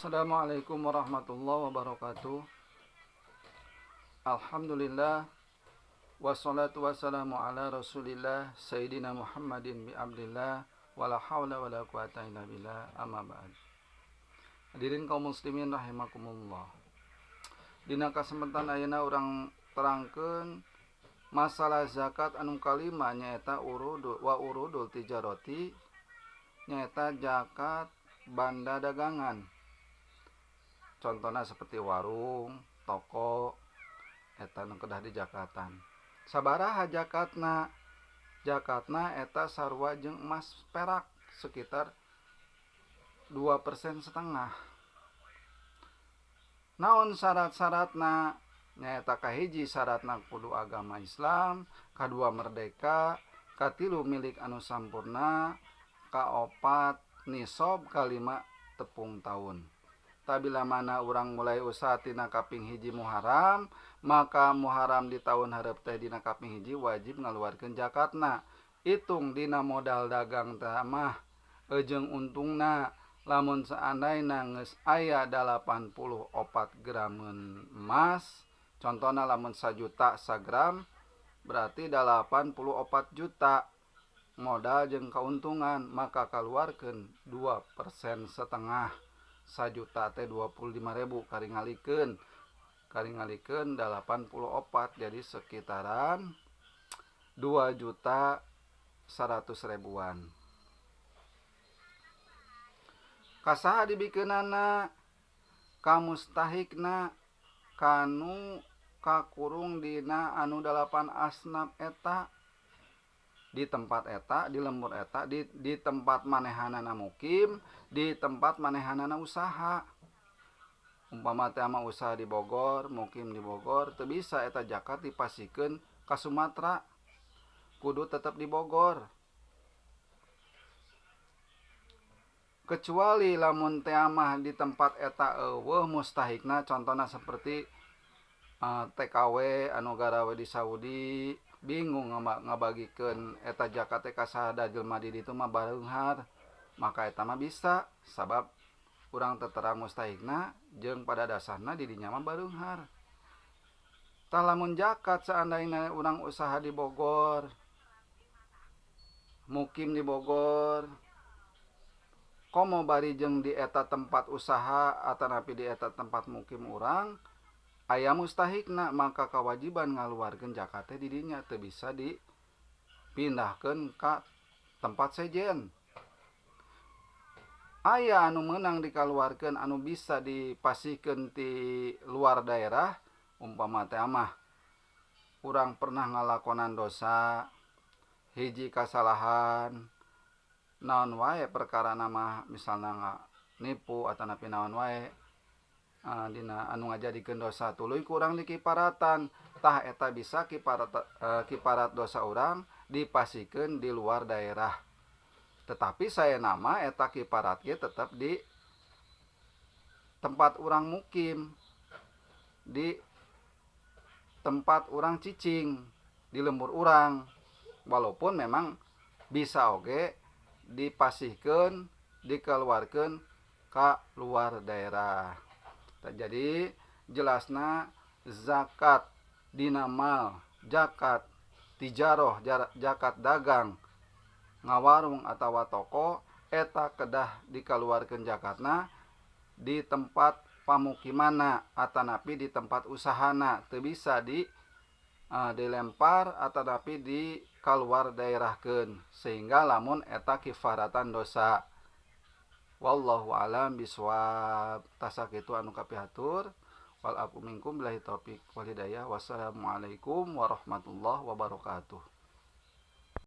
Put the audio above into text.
Assalamualaikum warahmatullahi wabarakatuh. Alhamdulillah wassalatu wassalamu ala Rasulillah Sayyidina Muhammadin bi abdillah wala haula wala quwata illa billah amma ba'd. Hadirin kaum muslimin rahimakumullah. Dina kasempatan ayeuna urang terangkeun masalah zakat anu kalima nyaeta urudul wa urudul tijarati nyaeta zakat banda dagangan. Contohnya seperti warung, toko, eta nu kedah dijakatan. Sabaraha jakatna? Jakatna eta sarua jeung emas perak sekitar 2,5%. Naon syarat-syaratna? Nyaeta kahiji syaratna kudu agama Islam, kadua merdeka, katilu milik anu sampurna, kaopat nisob, kalima tepung tahun. Tabila mana urang mulai usaha tina kaping hiji Muharram, maka Muharram di tahun hareup teh dina kaping hiji wajib ngaluarkeun zakatna. Hitung dina modal dagang teh mah jeung untungna, lamun seandaina geus aya 84 grameun emas, contohna lamun 1 juta sagram berarti 84 juta modal jeung keuntungan, maka kaluarkeun 2,5%. 1 juta teh 25.000 karingalikeun karingalikeun 84 jadi sekitaran 2 juta 100 ribuan. Kasaha dibikeunana? Ka mustahikna, kanu kakurung dina anu dalapan asnaf eta di tempat eta, di lembur eta, di tempat manehanana mukim, di tempat manehanana usaha. Umpama teh mah usaha di Bogor, mukim di Bogor, teu bisa eta zakat dipasihkeun ka Sumatera, kudu tetep di Bogor. Kecuali lamun teh mah di tempat eta eueuh mustahikna, contohna seperti TKW anu garawe di Saudi, bingung ngabagikeun eta zakat teh ka saha da jelema di ditu mah bareunghar, maka eta mah bisa sabab urang teu terang mustahikna jeung pada dasarna di dinya mah bareunghar. Tah lamun zakat seandaina urang usaha di Bogor, mukim di Bogor, komo bari jeung di eta tempat usaha atanapi di eta tempat mukim urang aya mustahikna, maka kewajiban ngaluarkeun zakat teh di dinya, teu bisa dipindahkeun ka tempat sejen. Aya anu meunang dikaluarkeun anu bisa dipasihkeun ti luar daerah, umpama teh mah urang pernah ngalakonan dosa, hiji kasalahan, naon wae perkarana mah, misalna nipu atanapi naon wae dina anu ngajadikeun dosa tuluy ku urang dikiparatan, tah eta bisa kiparat dosa urang dipasihkeun di luar daerah. Tetapi saya nama eta kiparat ge tetep di tempat urang mukim, di tempat urang cicing, di lembur urang, walaupun memang bisa oge dipasihkeun, dikeluarkeun ka luar daerah. Jadi jelasna zakat dina mal, zakat tijaroh, zakat dagang, ngawarung atawa toko eta kedah dikaluarkeun zakatna di tempat pamukimanna atanapi di tempat usahana, teu bisa dilempar atanapi di kaluar daerahkeun, sehingga lamun eta kifaratan dosa. Wallahu alam bisawab. Tah sakitu anu kapihatur. Wal afu minkum billahi taufik wal hidayah. Wassalamualaikum warahmatullahi wabarakatuh.